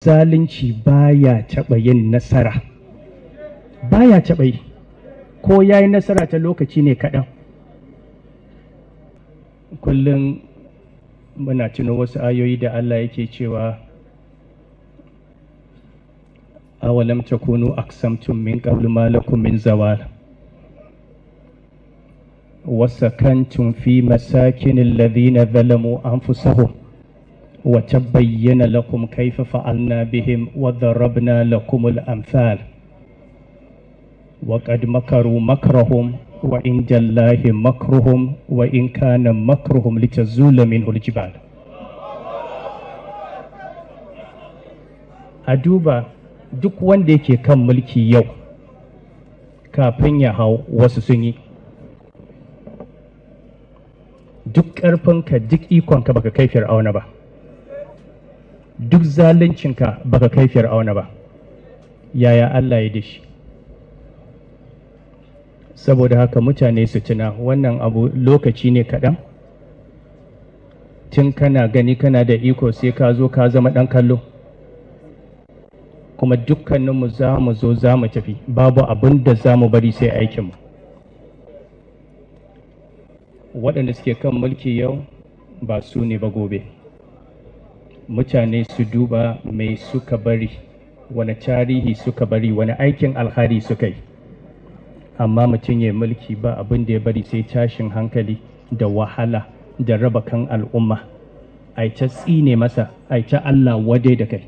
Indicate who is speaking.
Speaker 1: Zalunci baya taɓa yin nasara, baya taɓa yi, ko ya yi nasara ta lokaci ne kaɗan. Kullum muna tuno wasu ayoyi da Allah yake cewa awalam takunu aqsamtum min qablu ma lakum min zawal wasakantum fi masakinil ladhina zalamu anfusahum wa tabayyana lakum kayfa fa'alna bihim wa darabna lakumul amthal wa qad makaru makrahum wa inda Allahi makruhum wa in kana makruhum litazula minhu aljibal. A duba duk wanda yake kan mulki yau kafin ya hau wasu sun yi. Duk ƙarfinka, duk ikonka baka kai Fir'auna ba, duk zaluncinka baka kai Fir'auna ba. Yaya Allah ya dashi? Saboda haka mutane su tuna wannan abu lokaci ne kaɗan. Tun kana gani kana da iko sai ka zo ka zama ɗan kallo. Kuma dukkaninmu za mu zo za mu tafi, babu abin da za mu bari sai aikinmu. Waɗanda suke kan mulki yau ba su ne ba gobe. Mutane su duba mai suka bari, wani tarihi suka bari, wani aikin alheri suka yi. Amma mutum ya mulki ba abin da ya bari sai tashin hankali da wahala da raba kan al'umma. Ai ta tsine masa, ai ta Allah wadai da kai.